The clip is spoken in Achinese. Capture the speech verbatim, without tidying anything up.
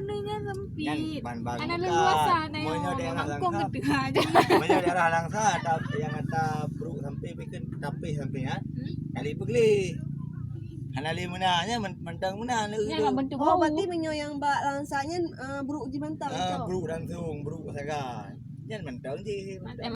Nyan sempit. Nyan ban baru Ada bukan. Leluasa ada Meunyoe yang daerah mangkong Langsa. Gitu aja. Meunyoe daerah Langsa ada yang kata bruk sampai bikin tapih sampai kan. Hmm? Kali peugli. Hana lé meunan nya men- mentang meunan lé Yang tu. Lah bentuk Oh, bau. Berarti meunyoe yang bak Langsa nyan uh, bruk jimantong Ah, tu. Bruk langsung, bruk sagai. Nyan mentang je. Mantap.